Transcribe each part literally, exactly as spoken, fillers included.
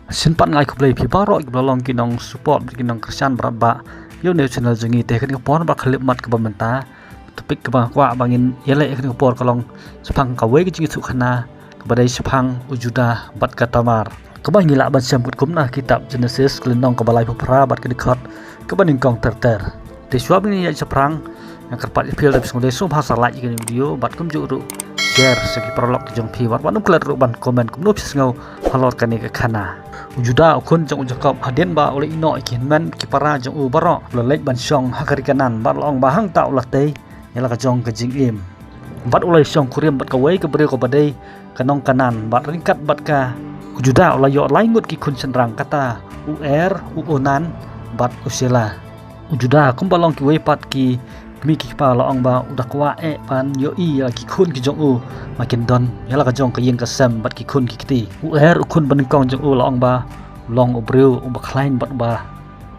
Sien pat nga ai khublei phi baroh kiba long ki nong support, ki nong kyrshan bad ba ïa une u channel jong ngi. Te ha kane ka por ba khyllipmat kaba mynta, topic kaba nga kwah ba ngin ïaleh ha kane ka por ka long shaphang kawei ka jingïathuhkhana kaba dei shaphang u Judah bad ka Tamar, kaba ngi lah ban shem katkum na kitab Genesis ka lynnong kaba laiphew phra bad ka dkhot kaba nyngkong ter ter. Te shuwa ba ngin ïaid shaphrang, nga kyrpad ïa phi lada phi sngewdei sngewbha sa like ïa kane ka video bad kumjuh ruh share sha ki paralok ki jong phi bad wat nym klet ruh ban comment kumno phi sngew halor kane ka khana. U Judah u khun jong u Jakob, hadien ba u la ïehnoh ïa ki hynmen ki para jong u baroh, u la leit ban shong ha ka ri Kanaan bad la ong ba hangta u la tei ïa la ka jong ka jingim. Bad u la shongkurim bad kawei ka briew kaba dei ka nong Kanaan bad ryngkat bad ka, u Judah u la ïoh lai ngut ki khun shynrang, kata u Er, u Onan bad u Shelah. U Judah kumba long kiwei pat ki kmie ki kpa la ong ba u da kwah eh ban ïohi ïa ki khun ki jong u, ba kin don ïa la ka jong ka ïing ka sem bad ki khun ki kti. U Er u khun banyngkong jong u la ong ba u long u briew uba khlaiñ bad uba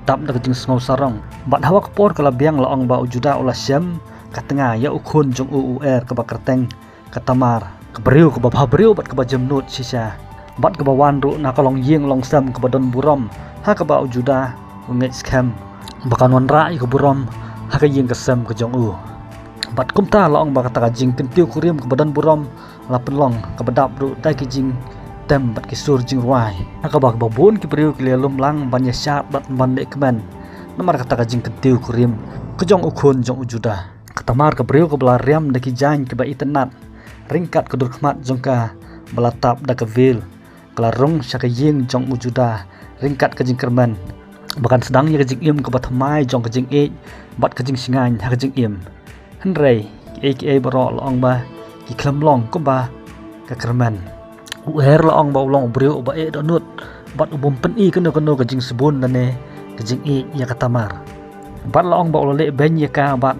tap da ka jingsngew sarong. Bad ha kaba ka por ka la biang la ong ba u Judah u la shem ka tnga ïa u khun jong u u Er kaba kyrteng ka Tamar, ka briew kaba bhabriew bad kaba jemnud shisha bad kaba wan ruh na ka longïing longsem kaba don burom, ha kaba u Judah u ngeit skhem ba kan wanrah ïa ka burom ha ka ïing ka sem ka jong u. Bad kumta la ong ba kata ka jingkyntiew kurim kaba don burom la pynlong kaba dap ruh da ki jingtem bad ki sur jingrwai, ha kaba kaba bun ki briew ki la lum lang ban ïashad bad ban leh kmen namar kata ka jingkyntiew kurim ka jong u khun jong u Judah. Ka Tamar ka briew kaba la riam da ki jaiñ kiba itynnat, ryngkat ka dur khmat jong ka ba la tap da ka veil, ka la rung sha ka ïing jong u Judah ryngkat ka jingkyrmen ba kan sdang ïa ka jingim kaba thymmai jong ka jingïeit bad ka jingshngaiñ ha ka jingim. Hynrei kiei kiei baroh la ong ba ki khlem long kumba ka kyrmen. U Er la ong ba u long u briew uba eh dohnud bad u bym pyni kano kano ka jingsbun lane ka jingïeit ïa ka Tamar. Bad la ong ba u la leh beiñ ïa ka bad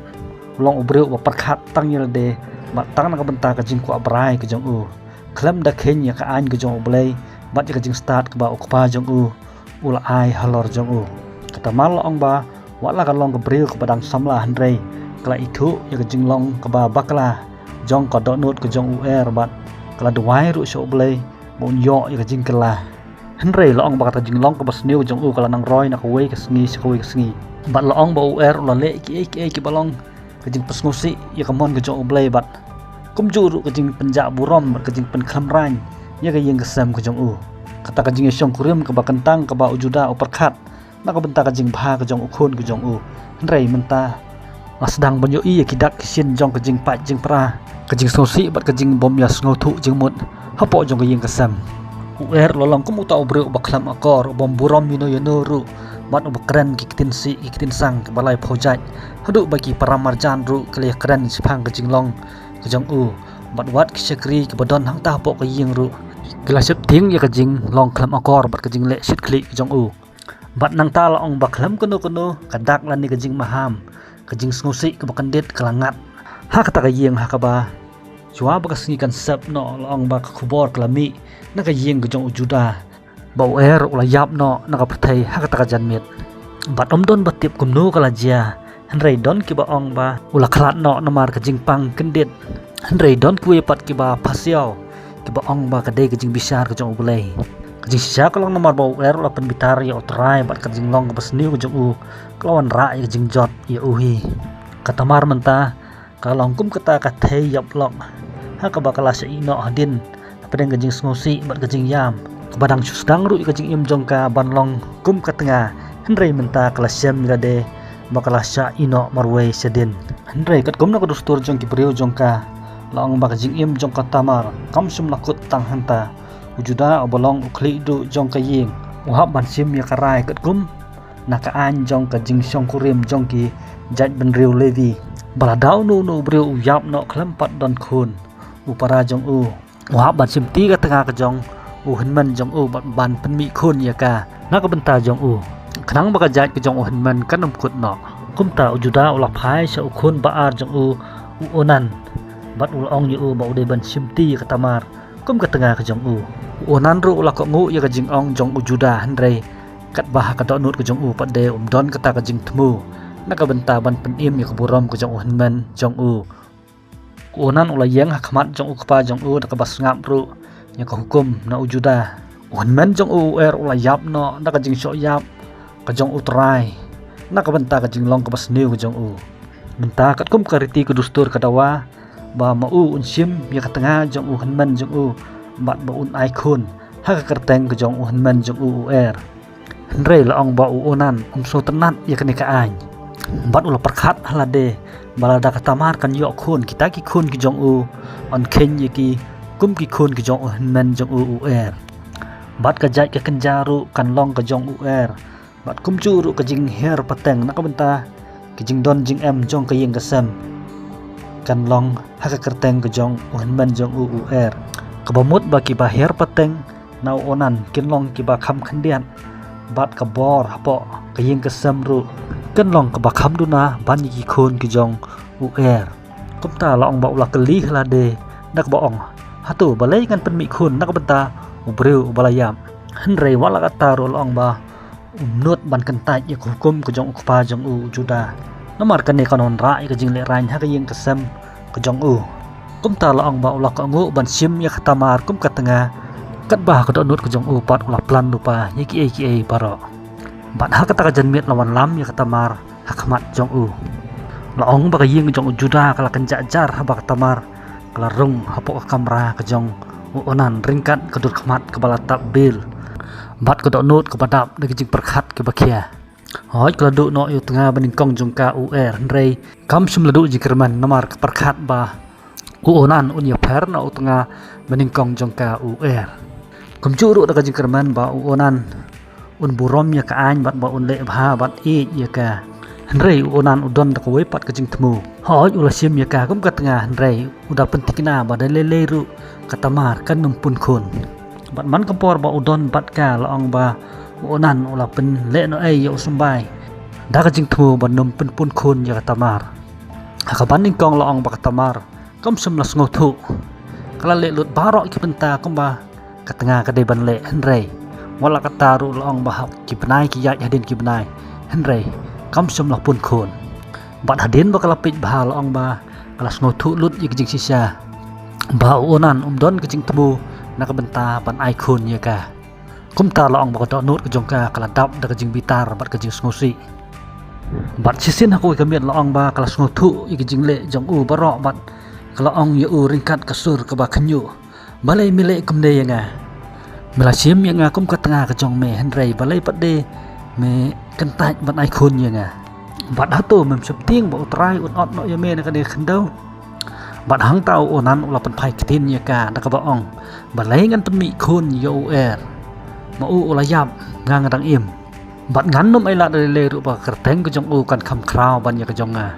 u long u briew uba pyrkhat tang ïa lade bad tang na ka bynta ka jingkwah brai ka jong u, khlem da kheiñ ïa ka aiñ ka jong U Blei bad ïa ka jingstad kaba u kpa jong u u la ai halor jong u. Ka Tamar la ong ba wat la ka long ka briew kaba dang samla hynrei ka la ithuh ïa ka jinglong kaba bakla jong ka dohnud ka jong u Er bad ka la duwai ruh sha U Blei ba un ïoh ïa ka jingkylla. Hynrei la ong ba kata ka jinglong kaba sniew ka jong u ka la nang roi na kawei ka sngi sha kawei ka sngi. Bad la ong ba u Er u la leh kiei kiei kiba long ka jingpynsngewsih ïa ka mon ka jong U Blei bad kumjuh ruh ka jingpynjah burom bad ka jingpynkhlem rain ïa ka ïing ka sem ka jong u. Kata ka jingïashongkurim kaba kyntang kaba u Judah u pyrkhat na ka bynta ka jingbha ka jong u khun ka jong u. Hynrei mynta la sdang ban ïohi ïa ki dak ki shin jong ka jingpait jingpra, ka jingsngewsih bad ka jingbym ïasngewthuh jingmut hapoh jong ka ïing ka sem. U Er u la long kum uta u briew uba khlem akor, u bym burom ïano ïano ruh bad uba kren ki ktien sih ki ktien sang kiba laiphew jait, haduh ba ki para marjan ruh ki la ïakren shaphang ka jinglong ka jong u. Bad wat ki shakri kiba don hangta hapoh ka ïing ruh ki la sheptieng ïa ka jinglong khlem akor bad ka jingleh shit khlieh ka jong u. Bad nangta la ong ba khlem kano kano ka dak lane ka jingmaham, ka jingsngewsih kaba kyndit ka la ngat ha kata ka ïing, ha kaba shuwa ba ka sngi kan sep noh la ong ba ka khubor ka la mih na ka ïing ka jong u Judah ba u Er u la ïap noh na ka pyrthei ha kata ka janmiet. Bad ym don ba tip kumno ka la jia, hynrei don kiba ong ba u la khlad noh namar ka jingpang kyndit. Hynrei don kiwei pat kiba pasiaw, kiba ong ba ka dei ka jingbishar ka jong U Blei. Ka jingshisha ka long namar ba u Er u la pynbitar ïa U Trai bad ka jinglong kaba sniew ka jong u ka la wanrah ïa ka jingjot ïa u hi. Ka Tamar mynta ka long kum kata ka thei ïap lok, ha kaba ka la shah ïehnoh hadien hapdeng ka jingsngewsih bad ka jingïam, kaba dang shu sdang ruh ïa ka jingim jong ka ban long kum ka tnga, hynrei mynta ka la shem ïa lade ba ka la shah ïehnoh marwei shadien. Hynrei katkum na ka dustur jong ki briew jong ka, la ong ba ka jingim jong ka Tamar kam shym la kut tang hangta. U Judah uba long u khlieh duh jong ka ïing u hap ban shim ïa ka rai katkum na ka aiñ jong ka jingshongkurim jong ki jaitbynriew Levi, ba lada uno uno u briew u ïap noh khlem pat don khun, u para jong u u hap ban shimti ka tnga ka jong u hynmen jong u bad ban pynmih khun ïa ka na ka bynta jong u, khnang ba ka jait ka jong u hynmen kan ym kut noh. Kumta u Judah u la phai sha u khun ba ar jong u, u Onan, bad u la ong ïa u ba u dei ban shimti ïa ka Tamar kum ka tnga ka jong u. U Onan ruh u la kohnguh ïa ka jingong jong u Judah, hynrei katba ha ka dohnud ka jong u pat de um don kata ka jingthmu na ka bynta ban pynim ïa ka burom ka jong u hynmen jong u. U Onan u la ïeng ha khmat jong u kpa jong u da kaba sngap ruh ïa ka hukum na u Judah. U hynmen jong u u Er u la ïap noh da ka jingshoh ïap ka jong u trai na ka bynta ka jinglong kaba sniew ka jong u. Mynta katkum ka riti ka dustur ka dawa ba ma u un shim ïa ka tnga jong u hynmen jong u bad ba un ai khun ha ka kyrteng ka jong u hynmen jong u u Er. Hynrei la ong ba u Onan um sngewtynnat ïa kane ka aiñ bad u la pyrkhat ha lade ba lada ka Tamar kan ïoh khun, kita ki khun ki jong u yn kheiñ ïa ki kum ki khun ki jong u hynmen jong u u Er. Bad ka jait ka kynja ruh kan long ka jong u Er. Bad kumjuh ruh ka jinghiar pateng na ka bynta ka jingdon jingem jong ka ïing ka sem kan long ha ka kyrteng ka jong u hynmen jong u u Er. Kaba mut ba kiba hiar pateng na u Onan kin long kiba kham khyndiat bad ka bor hapoh ka ïing ka sem ruh kan long kaba kham duna ban ïa ki khun ki jong u Er. Kumta la ong ba u la kylli ha lade da kaba ong, hato balei ngan pynmih khun na ka bynta u briew uba la ïap? Hynrei wat la katta ruh la ong ba um nud ban kyntait ïa ka hukum ka jong u kpa jong u u Juda. Namar kane kan wanrah ïa ka jinglehrain ha ka ïing ka sem ka jong u. Kumta la ong ba u la kohnguh ban shim ïa ka Tamar kum ka tnga katba ha ka dohnud ka jong u bad u la plan lypa ïa kiei kiei baroh. Bad ha kata ka janmiet la wanlam ïa ka Tamar ha khmat jong u. La ong ba ka ïing jong u Juda ka la kynjah jar haba ka Tamar ka la rung hapoh ka kamra ka jong u Onan ryngkat ka dur khmat kaba la tap bill bad ka dohnud kaba dap da ka jingpyrkhat kaba khia. Hooid, ka la duh noh ïa u tnga banyngkong jong ka u Er, hynrei kam shym la duh jingkyrmen namar ka pyrkhat ba u Onan un ïapher na u tnga banyngkong jong ka u Er. Kumjuh ruh da ka jingkyrmen ba u Onan un burom ïa ka aiñ bad ba un leh bha bad ïeit ïa ka. Hynrei u Onan u don da kawei pat ka jingthmu. Hooid, u la shim ïa ka kum ka tnga, hynrei u da pynthikna ba da lei lei ruh ka Tamar kan ym pun khun. Bad man ka por ba u don bad ka la ong ba u Onan u la pynlehnohei ïa u symbai da ka jingthmu ban ym pynpun khun ïa ka Tamar. Ha kaba nyngkong la ong ba ka Tamar kam shym la sngewthuh. Ka la leh lut baroh ki bynta kumba ka tnga ka dei ban leh, hynrei wat la katta ruh la ong ba ha ki bnai ki ïaid hadien ki bnai, hynrei kam shym la pun khun. Bad hadien ba ka la peit bha la ong ba ka la sngewthuh lut ïa ka jingshisha ba u Onan um don ka jingthmu na ka bynta ban ai khun ïa ka. Kumta la ong ba ka dohnud ka jong ka ka la dap da ka jingbitar bad ka jingsngewsih. Bad shisien ha kawei ka miet la ong ba ka la sngewthuh ïa ka jingleh jong u baroh bad ka la ong ïa u ryngkat ka sur kaba khynñiuh, balei me leh kumne ïa nga? Me la shim ïa nga kum ka tnga ka jong me, hynrei balei pat de me kyntait ban ai khun ïa nga? Bad hato mem sheptieng ba u Trai un ot noh ïa me na kane ka khyndew? Bad hangta u Onan u la pynphai ktien ïa ka da kaba ong, balei ngan pynmih khun ïa u Er? Ma u u la ïap, nga nga dang im. Bad ngan ym ailad da lei lei ruh ba ka kyrteng ka jong u kan kham khraw ban ïa ka jong nga.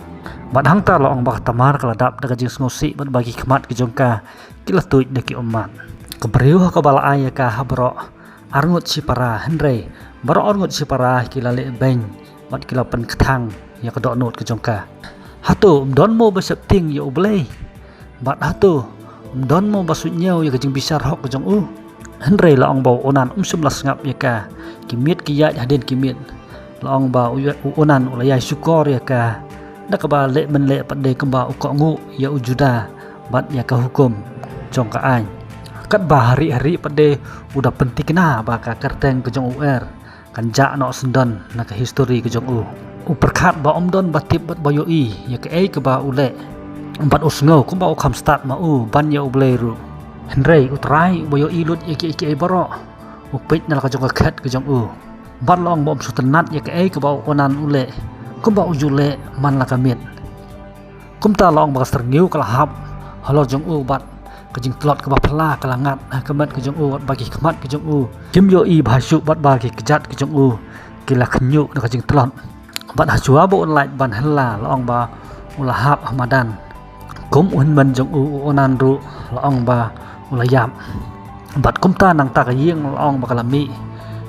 Bad hangta la ong ba ka Tamar ka la dap da ka jingsngewsih bad ba ki khmat ka jong ka ki la tuid da ki ummat. Ka briew ha kaba la ai ïa ka ha baroh arngut shipara, hynrei baroh arngut shipara ki la leh beiñ bad ki la pynkthang ïa ka dohnud ka jong ka. Hato um don mo ba sheptieng ïa U Blei? Bad hato um don mo ba suidñiew ïa ka jingbishar hok ka jong u? Hynrei la ong ba u Onan um shym la sngap ïa ka. Ki miet ki ïaid hadien ki miet. La ong ba u, u Onan u la ïai shukor ïa ka da kaba leh mynleh pat de kumba u kohnguh ïa u Juda bad ïa ka hukum jong ka aiñ. Katba ha ri ha ri pat de u da pynthikna ba ka kyrteng ka jong u Er kan jah noh syndon na ka histori ka jong u. U pyrkhat ba um don ba tip bad ba ïohi ïa kaei kaba u leh. Bad u sngew kumba u kham stad ma u ban ïa U Blei ruh. Hynrei U Trai uba ïohi lut ïa kiei kiei baroh u peit na la ka jong ka khet ka jong u. Bad la ong ba um sngewtynnat ïa kaei kaba u Onan u leh kumba u ju leh man la ka miet. Kumta la ong ba ka syrngiew ka la hap halor jong u bad ka jingtlot kaba phylla ka la ngat ha ka met ka jong u bad ba ki khmat ka jong u kim ïohi bha shuh bad ba ki kjat ka jong u ki la khynñiuh da ka jingtlot. Bad ha shuwa ba un lait ban hylla la ong ba u la hap ha madan. Kum u hynmen jong u u Onan ruh la ong ba u la ïap. Bad kumta nangta ka ïing la ong ba ka la mih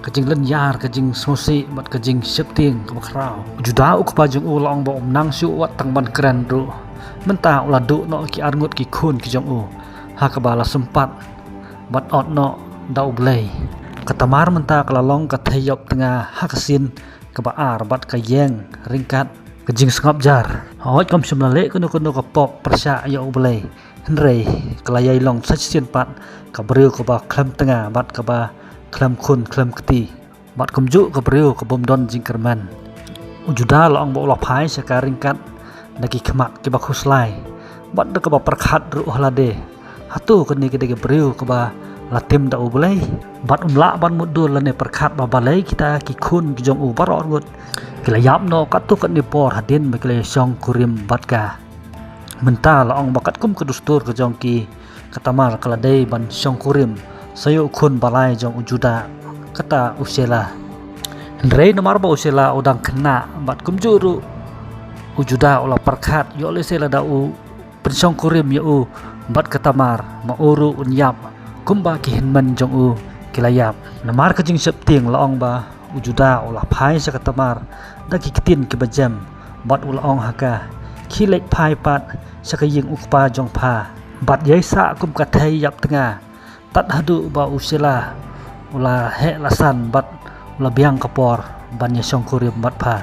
ka jinglynñiar, ka jingsngewsih bad ka jingsheptieng kaba khraw. U Juda u kpa jong u la ong ba um nang shuh wat tang ban kren ruh. Mynta u la duh noh ki arngut ki khun ki jong u ha kaba la sympat bad ot noh da U Blei. Ka Tamar mynta ka la long ka thei ïop tnga ha ka sien kaba ar bad ka ïeng ryngkat ka jingsngap jar. Hooid, kam shym la leh kano kano ka pop pyrshah ïa U Blei. Hynrei ka la ïai long sa shisien pat ka briew kaba khlem tnga bad kaba khlem khun khlem kti, bad kumjuh ka briew ka bym don jingkyrmen. U Juda la ong ba u la phai sha ka ryngkat da ki khmat kiba khuslai bad da kaba pyrkhat ruh ha lade, hato kane ka dei ka briew kaba la tim da U Blei? Bad um lah ban mutdur lane pyrkhat ba balei kita ki khun ki jong u baroh arngut ki la ïap noh katto katne por hadien ba ki la shongkurim bad ka. Mynta la ong ba katkum ka dustur ka jong ki, ka Tamar ka la dei ban shongkurim sa ïa u khun ba lai jong u Juda, kata u Sela. Hynrei namar ba u Sela u dang khynnah bad kumjuh ruh u Juda u la pyrkhat, ïoh lehse lada u pynshongkurim ïa u bad ka Tamar, ma u ruh un ïap kumba ki hynmen jong u ki la ïap. Namar ka jingsheptieng la ong ba u Juda u la phai sha ka Tamar da ki ktien kiba jem bad u la ong ha ka, khie leit phai pat sha ka ïing u kpa jong pha bad ïai sah kum ka thei ïap tnga, tad haduh ba u Sela u la heh la san bad u la biang ka por ban ïa shongkurim bad pha.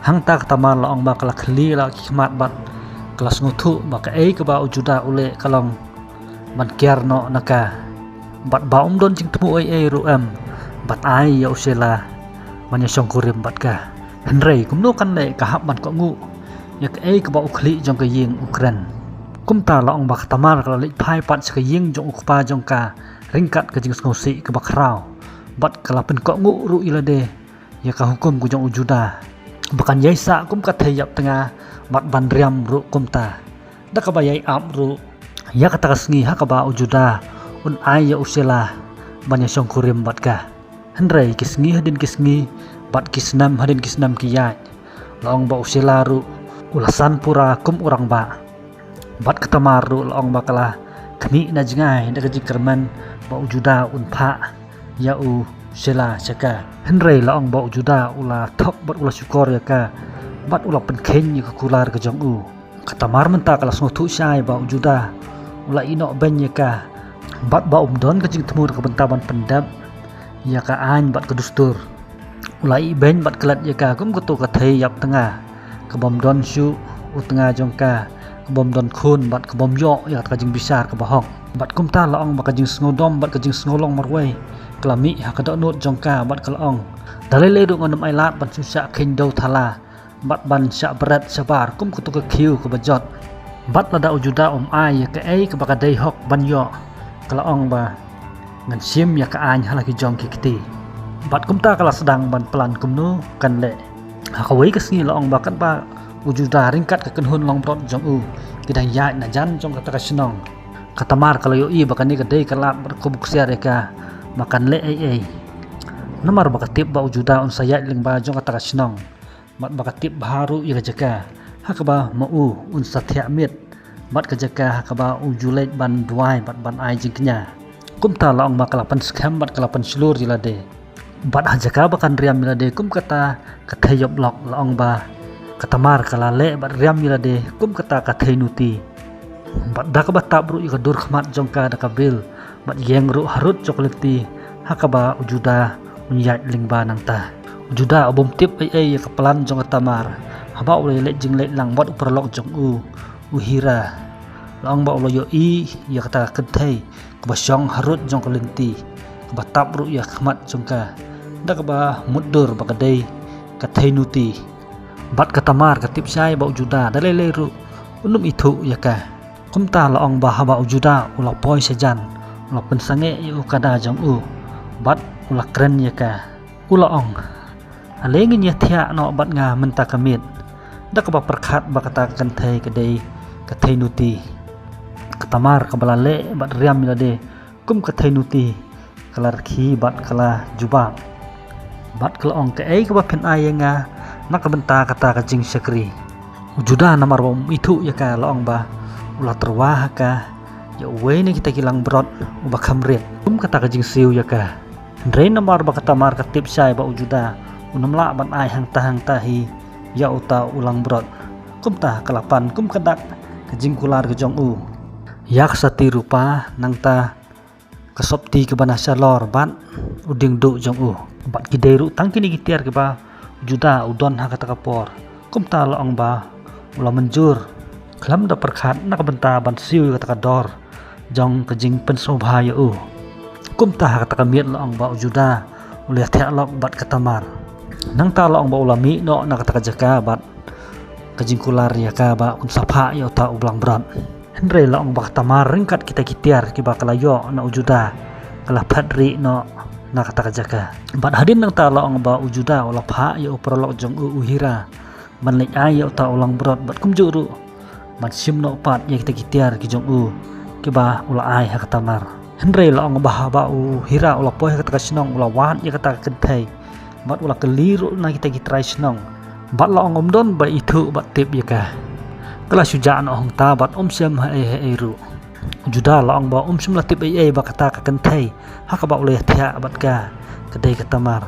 Hangta ka Tamar la ong ba ka la khylli la ki khmat bad ka la sngewthuh ba kaei kaba u Juda u leh ka long ban kiar noh na ka, bad ba um don jingthmu ei ei ruh em ban ai ïa u Sela ban ïa shongkurim bad ka. Hynrei kumno kan leh ka hap ban kohnguh ïa kaei kaba u khlieh jong ka ïing u kren. Kumta la ong ba ka Tamar ka la leit phai pat sha ka ïing jong u kpa jong ka ryngkat ka jingsngewsih kaba khraw bad ka la pynkohnguh ruh ïa lade ïa ka hukum ka jong u Juda ba kan ïai sah kum ka thei ïap tnga bad ban riam ruh kumta, da kaba ïai ap ruh ïa kata ka sngi ha kaba u Juda un ai ïa u Sela ban ïa shongkurim bad ka. Hynrei ki sngi hadien ki sngi bad ki snem hadien ki snem ki ïaid, la ong ba u Sela ruh u la san pura kum u rangbah. Bad ka Tamar ruh la ong ba ka la khmih na jngai da ka jingkyrmen ba u Juda un phah ïa u Sela sha ka. Hynrei la ong ba u Juda u la thok bad u la shukor ïa ka bad u la pynkheiñ ïa ka kular ka jong u. Ka Tamar mynta ka la sngewthuh shai ba u Juda u la ïeh noh beiñ ïa ka bad ba um don ka jingthmu na ka bynta ban pyndep ïa ka aiñ bad ka dustur. U la ïeh beiñ bad klet ïa ka kum kato ka thei ïap tnga, ka bym don shuh u tnga jong ka, ka bym don khun bad ka bym ïoh ïa ka jingbishar kaba hok. Bad kumta la ong ba ka jingsngewdom bad ka jingsngewlong marwei ka la mih ha ka dohnud jong ka bad ka la ong, da lei lei ruh ngan ym ailad ban shu shah kheiñ dew thala bad ban shah bret shabar kum kato ka khiew kaba jot. Bad lada u Juda um ai ïa kaei kaba ka dei hok ban ïoh, ka la ong ba ngan shim ïa ka aiñ ha la ki jong ki kti. Bad kumta ka la sdang ban plan kumno kan leh. Ha kawei ka sngi la ong ba katba u Juda ryngkat ka kynhun langbrot jong u ki dang ïaid na jan jong kata ka shnong, ka Tamar ka la ïohi ba kane ka dei ka lad bad ka buksiar ïa ka ba kan leh ei ei. Namar ba ka tip ba u Juda un sa ïaid lyngba jong kata ka shnong bad ba ka tip bha ruh ïa ka jaka ha kaba ma u un sa thiah miet bad ka jaka ha kaba u ju leit ban duwai bad ban ai jingkñia. Kumta la ong ba ka la pynskhem bad ka la pynshlur ïa lade. Bad ha jaka ba kan riam ïa lade kum kata ka thei ïop lok, la ong ba ka Tamar ka la leh bad riam ïa lade kum kata ka thei nuti. Bad da kaba tap ruh ïa ka dur khmat jong ka da ka bil bad ïeng ruh harud jong ka lynti ha kaba u Juda un ïaid lyngba nangta. U Juda u bym tip ei ei ïa ka plan jong ka Tamar haba u la leit jingleit lang bad u paralok jong u, u Hira. La ong ba u la ïohi ïa kata ka kynthei kaba shong harud jong ka lynti, kaba tap ruh ïa ka khmat jong ka da kaba mutdur ba ka dei ka thei nuti. Bad ka Tamar ka tip shai ba u Juda da lei lei ruh un ym ithuh ïa ka. Kumta la ong ba haba u Juda u la poi sha jan, u la pynsangeh ïa u kada jong u bad u la kren ïa ka. U la ong, ale ngin ïa thiah noh bad nga mynta ka miet. Da kaba pyrkhat ba kata ka kynthei ka dei ka thei nuti, ka Tamar kaba la leh bad riam ïa lade kum ka thei nuti ka la rkhie bad ka la jubab. Bad ka la ong, kaei kaba phin ai ïa nga na ka bynta kata ka jingshakri? U Juda namar ba um ithuh ïa ka la ong ba u la tyrwa ha ka ïa uwei na kita ki langbrot uba kham rit kum kata ka jingsiew ïa ka. Hynrei namar ba ka Tamar ka tip shai ba u Juda un ym lah ban ai hangta hangta hi ïa uta u langbrot, kumta ka la pan kum ka dak ka jingkular ka jong u. Ïa ka sati rupa nangta ka sopti kaba na shalor bad u dieng duh jong u. Bad ki dei ruh tang kine ki tiar kiba u Juda u don ha kata ka por. Kumta la ong ba u la mynjur khlem da pyrkhat na ka bynta ban siew ïa kata ka dor jong ka jingpynsngewbha ïa u. Kumta ha kata ka miet la ong ba u Juda u la thiah lok bad ka Tamar. Nangta la ong ba u la mih noh na kata ka jaka bad ka jingkular ïa ka ba un sa phah ïa uta u langbrot. Hynrei la ong ba ka Tamar ryngkat kita ki tiar kiba ka la ïoh na u Juda ka la phet rieh noh na kata ka jaka. Bad hadien nangta la ong ba u Juda u la phah ïa u paralok jong u u Hira ban leit ai ïa uta u langbrot bad kumjuh ruh ban shim noh pat ïa kita ki tiar ki jong u kiba u la ai ha ka Tamar. Hynrei la ong ba haba u Hira u la poi ha kata ka shnong u la wad ïa kata ka kynthei bad u la kylli ruh na kita ki trai shnong. Bad la ong ym don ba ithuh bad tip ïa ka. Ka la shu jah noh hangta bad ym shym ha ei ha ei ruh. U Juda la ong ba um shym la tip ei ei ba kata ka kynthei ha kaba u la ïathiah bad ka ka dei ka Tamar.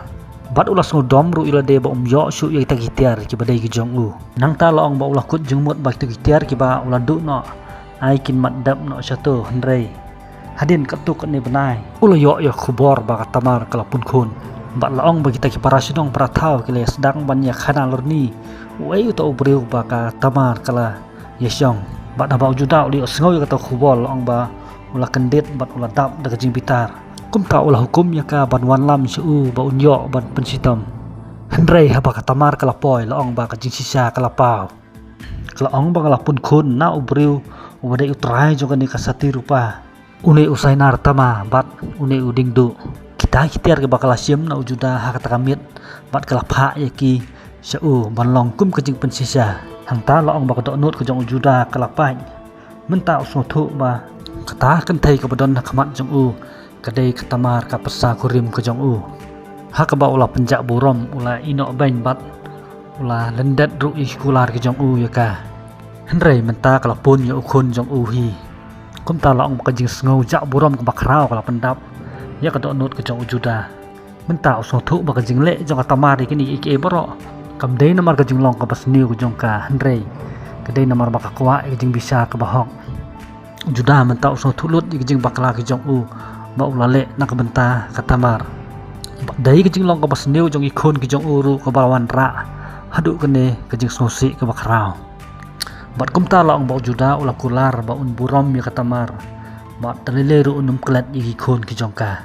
Bad u la sngewdom ruh ïa lade ba um ïoh shuh ïa kita ki tiar kiba dei ki jong u. Nangta la ong ba u la kut jingmut ba kita ki tiar kiba u la duh noh ai kin mat dep noh shato, hynrei hadien katto katne bnai u la ïoh ïa ka khubor ba ka Tamar ka la pun khun. Bad la ong ba kita ki para shnong para thaw ki la ïa sdang ban ïa khana lorni uei uta u briew ba ka Tamar ka la ïa shong. Bad haba u Juda u la ïohsngew ïa kata ka khubor la ong ba u la kyndit bad u la dap da ka jingbitar. Kumta u la hukum ïa ka ban wanlam sha u ba un ïoh ban pynshitom. Hynrei haba ka Tamar ka la poi la ong ba ka jingshisha ka la paw. Ka la ong ba ka la pun khun na u briew uba dei u trai jong kane ka sati rupa. Une u Sainar Tama bad une u Dingdu. Kita ki tiar kiba ka la shim na u Juda ha kata ka miet bad ka la phah ïa ki sha u ban long kum ka jingpynshisha. Hangta la ong ba ka dohnud ka jong u Juda ka la pait. Mynta u sngewthuh ba kata ka kynthei kaba don ha khmat jong u ka dei ka Tamar ka pyrsa kurim ka jong u. Ha kaba u la pynjah burom u la ïeh noh beiñ bad u la lyndet ruh ïa ki kular ki jong u ïa ka. Hynrei mynta ka la pun ïa u khun jong u hi. Kumta la ong ba ka jingsngew jah burom kaba khraw ka la pyndap ïa ka dohnud ka jong u Juda. Mynta u sngewthuh ba ka jingleh jong ka Tamar ïa kine kiei kiei baroh kam dei namar ka jinglong kaba sniew ka jong ka, hynrei ka dei namar ba ka kwah ïa ka jingbishar kaba hok. U Juda mynta u sngewthuh lut ïa ka jingbakla ka jong u ba u la leh na ka bynta ka Tamar. Bad dei ka jinglong kaba sniew jong ki khun ki jong u ruh kaba la wanrah haduh kane ka jingsngewsih kaba khraw. Bad kumta la ong ba u Juda u la kular ba un burom ïa ka Tamar bad da lei lei ruh un ym klet ïa ki khun ki jong ka.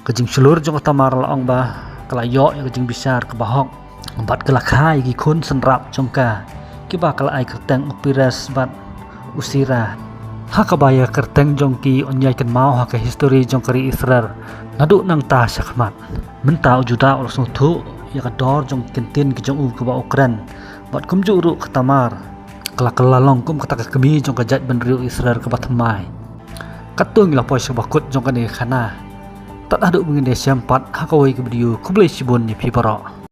Ka jingshlur jong ka Tamar la ong ba ka la ïoh ïa ka jingbishar kaba hok bad ka la kha ïa ki khun synrap jong ka kiba ka la ai kyrteng u Peres bad u Sira. Ha kaba ïa ka kyrteng jong ki yn ïai kynmaw ha ka histori jong ka ri Israel naduh nangta sha khmat. Mynta u Juda u la sngewthuh ïa ka dor jong ki ktien ki jong u kiba u kren bad kumjuh ruh ka Tamar ka la kylla long kum kata ka kmie jong ka jaitbynriew Israel kaba thymmai. Katto ngi la poi sha kaba kut jong kane ka khana. Tad haduh ba ngin ïashem pat ha kawei ka video, khublei shibun ïa phi baroh.